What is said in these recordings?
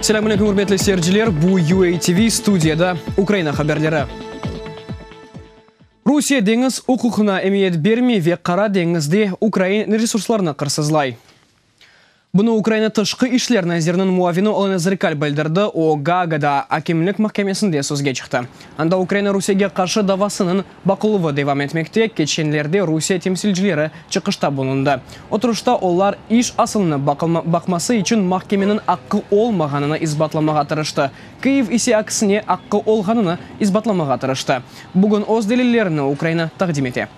Selâmün aleyküm, ürmetli seyirciler! Bu UATV, studiyada Ukraina haberleri. Rusiye deñiz uquqına emiyet bermey ve Qara deñizde ukrain resurslarını qırsızlay. Bunı Ukraina Tışqı işler naziriniñ muavini Olena Zrıkal bildirdi, o, Gaagada akimlik mahkemesinde sözge çıqtı. Anda Ukraina Rusiyege qarşı davasınıñ baqıluvı devam etmekte, keçenlerde Rusiye temsilcileri çıqışta bulundı. Oturışta olar iş asılını baqması içün mahkemeniñ aqqı olmağanını isbatlamağa tırıştı, Kyiv ise aksine aqqı olğanını isbatlamağa tırıştı. Bugün öz delillerini Ukraina taqdim ete.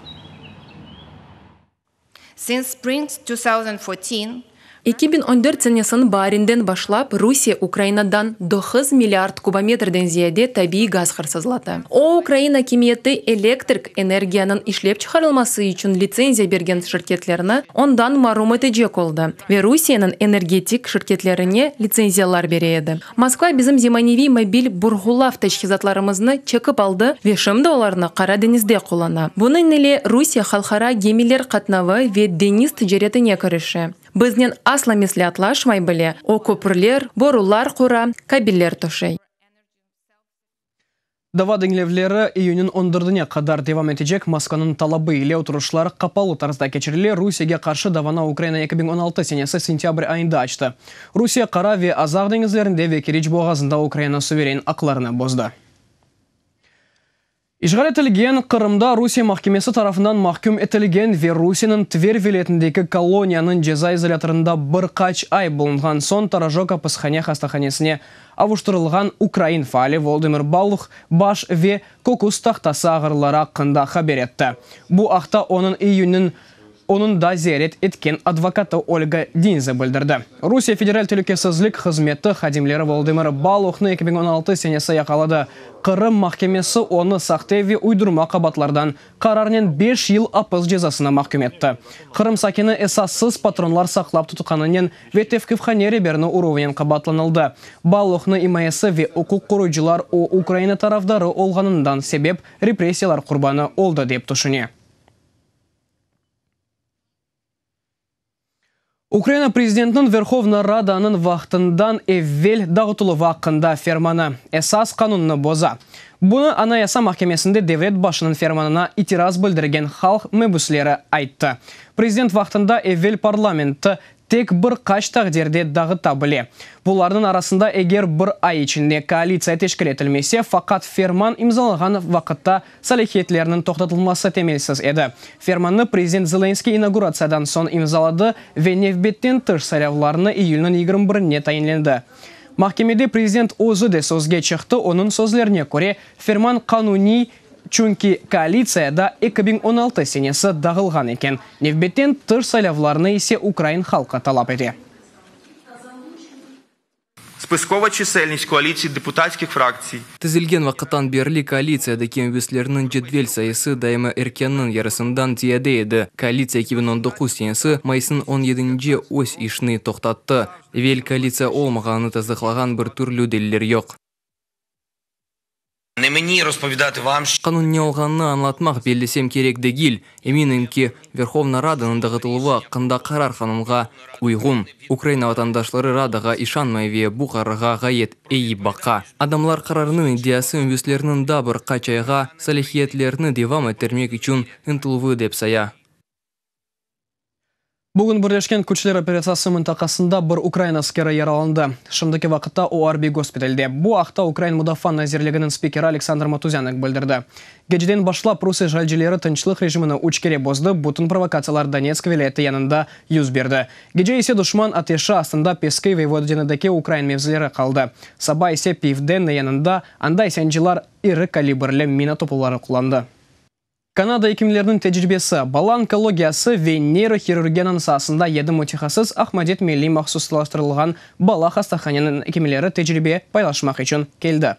Since spring 2014, 2014 senesiniñ baarinden başlap Rusiye Ukrainadan doquz milliard kubometrden ziyade tabiiy gaz hırsızladı. O, Ukraina akimiyeti elektrik energiyanıñ işlep çıqarılması içün litsenziya bergen şirketlerni ondan marum etecek oldı ve Rusiyeniñ energetik şirketlerine litsenziyalar bere edi. Moskva bizim zemaneviy mobil burğulav teçhizatlarımıznı çekip aldı ve şimdi olarnı Qara deñizde qullana. Bunıñ ile Rusiye halqara gemiler qatnavı ve deñiz ticaretine kirişe. Biznen asla mesleatlaşmay bile, o köpürler, borular qura, kabeller töşey. Dava diñlevleri iyünniñ on dördüne qadar devam etecek. Moskvanıñ talabı ile oturışlar qapalı tarzda keçirile. Rusiyege qarşı davanı Ukraina 2016 senesi sentâbr ayında açtı. Rusiye Qara ve Azaq deñizlerinde ve Keriç boğazında Ukraina suveren aqlarını bozdı. İşğal etilgen Qırımda Rusiye mahkemesi tarafından mahküm etilgen ve Rusiyeniñ Tver vilâyetindeki koloniyanıñ ceza izolâtorında bir qaç ay bulunğan soñ Torojok apishane hastahanesine avuştırılğan ukrain faali Volodımır Baluh baş ve köküs tahtası ağrıları aqqında haber etti. Bu aqta onıñ iyünniñ onında ziyaret etken advokatı Olga Dinze bildirdi. Rusiye Federal telükesizlik hızmeti hadimleri Volodımır Baluhnı 2016 senesi yaqaladı. Qırım mahkemesi onı sahte ve uydurma qabaatlardan qararnen beş yıl apis cezasına mahküm etti. Qırım sakini esassız patronlar saqlap tutqanınen ve tevqifhane reberini uruvınen qabaatlanıldı. Baluhnı imayesi ve uquq qoruyıcılar o Ukraina tarafdarı olğanından sebep repressiyalar qurbanı oldı dep tüşüne. Ukraina prezidentiniñ Verhovna Radanıñ vaqtından evel dağıtıluvı aqqında fermanı Esas qanunnı boza. Bunı Anayasa mahkemesinde devlet başınıñ fermanına itiraz bildirgen halq mebüsleri ayttı. Prezident vaqtında evel parlamentti tek bir qaç taqdirde dağıta bile. Bularnıñ arasında eger bir ay içinde koalitsiya teşkil etilmese, faqat ferman imzalanğan vaqıtta salâhiyetlerniñ toqtatılması temelsiz edi. Fermannı prezident Zelenskıy inauguratsiyadan soñ imzaladı ve nevbetten tış saylavlarnı iyülniñ 21-ne tayinlendi. Mahkemede prezident özü de sözge çıqtı, onıñ sözlerine köre, ferman qanuniy, çünki koalitsiya da 2016 senesi dağılğan eken. Nevbetten tış saylavlarnı ise ukrain halqı talap ete. Spiskova çiselnist koalitsiy deputatskih fraktsiy. Tizilgen vaqıttan berli koalitsiyadaki mabüslerniñ cedvel sayısı daima erkânniñ yarısından ziyade edi. Koalitsiya 2019 senesi mayısnıñ on yedinci öz işini toqtattı. Evel koalitsiya olmağanını tasdıqlağan bir türlü deliller yoq. Ne meni rozpovidati vam. Qanun ne olğanını añlatmaq bellesem kerek degil. Eminim ki, Verhovna Radanıñ dağıtıluvı aqqında qarar qanunğa uyğun. Ukraina vatandaşları Radağa işanmay ve bu qararğa ğayet eyi baqa. Adamlar qararnıñ iddiası mabüslerniñ daa bir qaç ayğa salâhiyetlerini devam ettirmek içün ıntıluvı dep saya. Bugün Birleşken Küçler operatsiyası mıntaqasında bir ukrain askeri yaralandı. Şimdiki vaqıtta o arbiy gospitalde. Bu aqta Ukrain Mudafaa nazirliginiñ spikeri Aleksandr Matuzânık bildirdi. Geceden başlap rus işğalcileri tınçlıq rejimini üç kere bozdı, bütün provokatsiyalar Donetsk vilâyeti yanında yüz berdi. Gece ise duşman ateşi astında Peski ve Vodânıdaki ukrain mevzileri qaldı. Saba ise Pivdenne yanında, anda isyancılar iri kalibrli mina topuları qullandı. Kanada ekimleriniñ tecribesi, bala onkologiyası ve neyrohirurgiyanıñ saasında yedi mütehassıs Ahmadet milliy mahsuslaştırılğan bala hastahaneniñ ekimleri tecribe paylaşmaq içün keldi.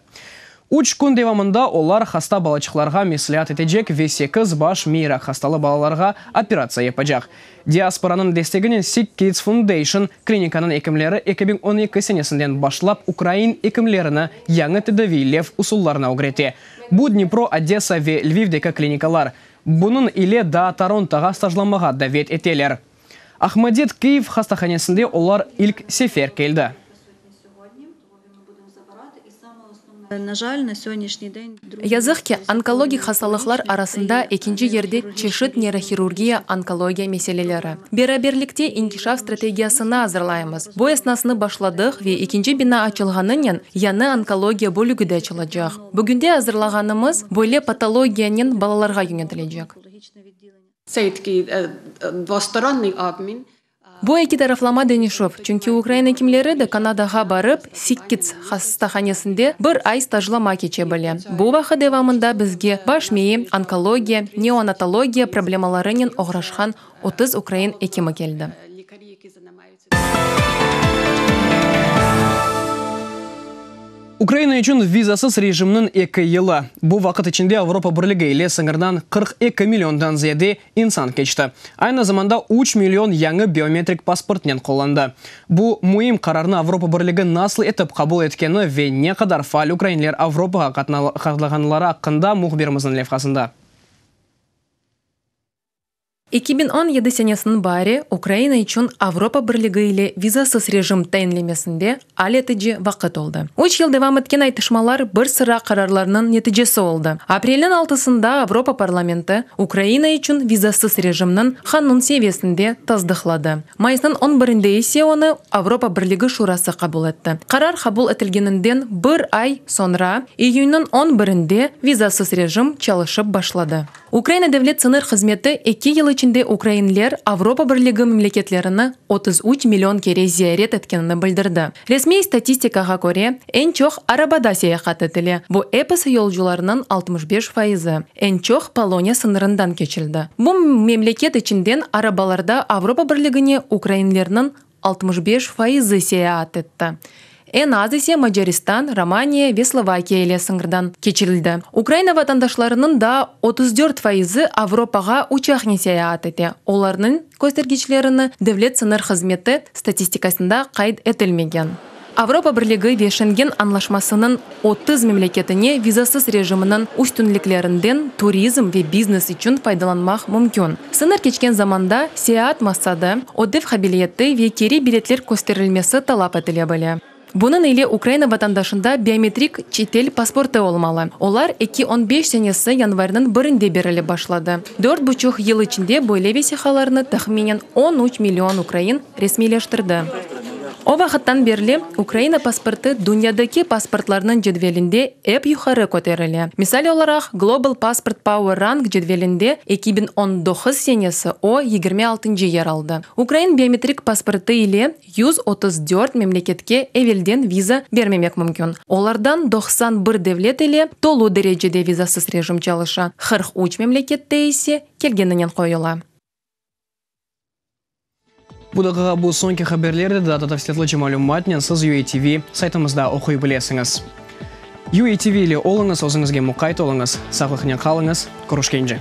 Üç kün devamında olar hasta balaçıqlarğa mesleat etecek ve sekiz baş miy rak hastalı balalarğa operatsiya yapacaq. Diasporanıñ desteginen Sick Kids Foundation klinikanıñ ekimleri 2012 senesinden başlap ukrain ekimlerini yañı tedaviylev usullarına ögrete. Bu Dnipro, Odesa ve Lvivdeki klinikalar. Bunıñ ile daa Torontoğa stajlanmağa davet eteler. Ahmadet Kyiv hastahanesinde olar ilk sefer keldi. Yazıq ki, onkologik hastalıqlar arasında ekinci yerde çeşit neyrohirurgiya onkologiya meseleleri. Beraberlikte inkişaf strategiyasını azırlaymız. Bu esnasnı başladıq ve ekinci bina açılğanınen yañı onkologiya bölügi de açılacaq. Bugünde azırlağanımız böyle patologiyanen balalarğa yönetilecek. Bu eki taraflama deñişüv, çünki ukrain ekimleri de Kanadağa barıp, SickKids hastahanesinde bir ay stajlama keçe bile. Bu vaqıt devamında bizge baş miyi, onkologiya, neonatologiya problemalarınen oğraşqan 30 ukrain ekimi keldi. Ukraina içün vizasız rejimniñ eki yılı. Bu vaqıt içinde Avropa Birligi ile sıñırdan 42 milliondan ziyade insan keçti. Aynı zamanda üç million yañı biometrik pasportnen qullandı. Bu müim qararnı Avropa Birligi nasıl etip qabul etkeni ve ne qadar faal ukrainler Avropağa qatnağanları aqqında mühbirimizniñ levhasında. 2017 senesiniñ baari Ukraina içün Avropa Birligi ile vizasız rejim tayinlemesinde al etici vaqıt oldı. Üç yıl devam etken aytışmalar bir sıra qararlarnıñ neticesi oldı. Aprelniñ altısında Avropa parlamenti Ukraina içün vizasız rejimniñ qanun seviyesinde tasdıqladı. Mayısnıñ on birinde ise onı Avropa Birligi Şurası qabul etti. Qarar qabul etilgeninden bir ay soñra, iyünniñ on birinde vizasız rejim çalışıp başladı. Ukraina Devlet sıñır hızmeti eki yıl içinde ukrainler Avropa Birligi memleketlerini 33 million kere ziyaret etkenini bildirdi. Resmiy statistikağa köre, eñ çoq arabada seyahat etile, bu episi yolcularnıñ 65 faizi. Eñ çoq Poloniya sıñırından keçildi. Bu memleket içinden arabalarda Avropa Birligine ukrainlerniñ 65 faizi seyaat etti. Eñ az ise Macaristan, Romaniya ve Slovakiya ile sıñırdan keçirildi. Ukraina vatandaşlarınıñ daa 34 faizi Avropağa uçaqnen seyaat ete, olarnıñ köstergiçlerini Devlet sıñır hızmeti statistikasında qayd etilmegen. Avropa Birligi ve Şengen añlaşmasınıñ 30 memleketine vizasız rejiminiñ üstünliklerinden turizm ve biznes içün faydalanmaq mümkün. Sıñır keçken zamanda seyaat maqsadı, ödev qabiliyeti ve keri biletler kösterilmesi talap etile bile. Bunıñ ile Ukraina vatandaşında biometrik çetel pasportı olmalı. Olar eki on beş senesi yanvarniñ birinde berilip başladı. Dört buçuq yıl içinde böyle vesiqalarnı tahminen on üç million ukrain resmiyleştirdi. O vaqıttan berli Ukraina pasportı dünyadaki pasportlarnıñ cedvelinde ep yuqarı köterile. Misal olaraq, Global Passport Power Rank cedvelinde 2019 senesi o, yigirmi altıncı yer aldı. Ukrain biometrik pasportı ile 134 memleketke evelden viza bermemek mümkün. Olardan 91 devlet ile tolu derecede vizasız rejim çalışa, 43 memlekette ise kelgeninen qoyula. Bu daqiqa bu soñki haberler edi, daa da tafsilâtlıca malümatnen siz UATV saytımızda oquy bilesiñiz. UATV ile oluñız, özüñizge muqayt oluñız, sağlıqnen qalıñız, körüşkence!